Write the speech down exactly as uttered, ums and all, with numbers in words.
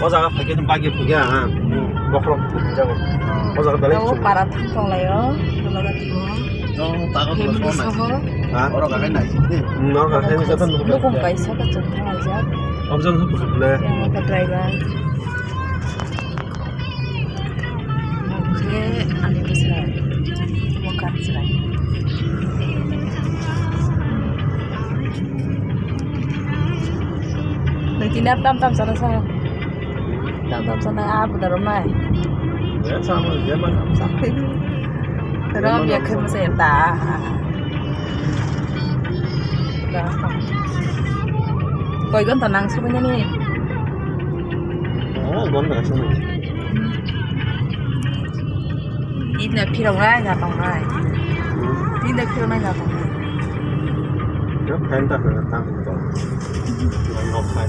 O jaga phaikhe bagwi phaikhe ha. Bokhorok jago. O jaga belai. O para thang tonglaio. Dologa timo. Jong tago. Family soho. Ha? Oro gagai nai. No gagai ni jatan. Lukung kaisa ka chwng thang ajak. Objan huk le. Yang ka driver. Oke, ani bwsa. Mo kap chwrai. Nang tini ap tam tam sana sa. Tam tam sana ap da romai. Ya sama dia mana. Rom ya khe masa ya ta. Koi gon to nang sumai ni. Oh, gon da sumai. Ina phirok nai na tong nai. Ina phirok nai na tong nai. Yo, phan ta na tang tong. Nang nok khai.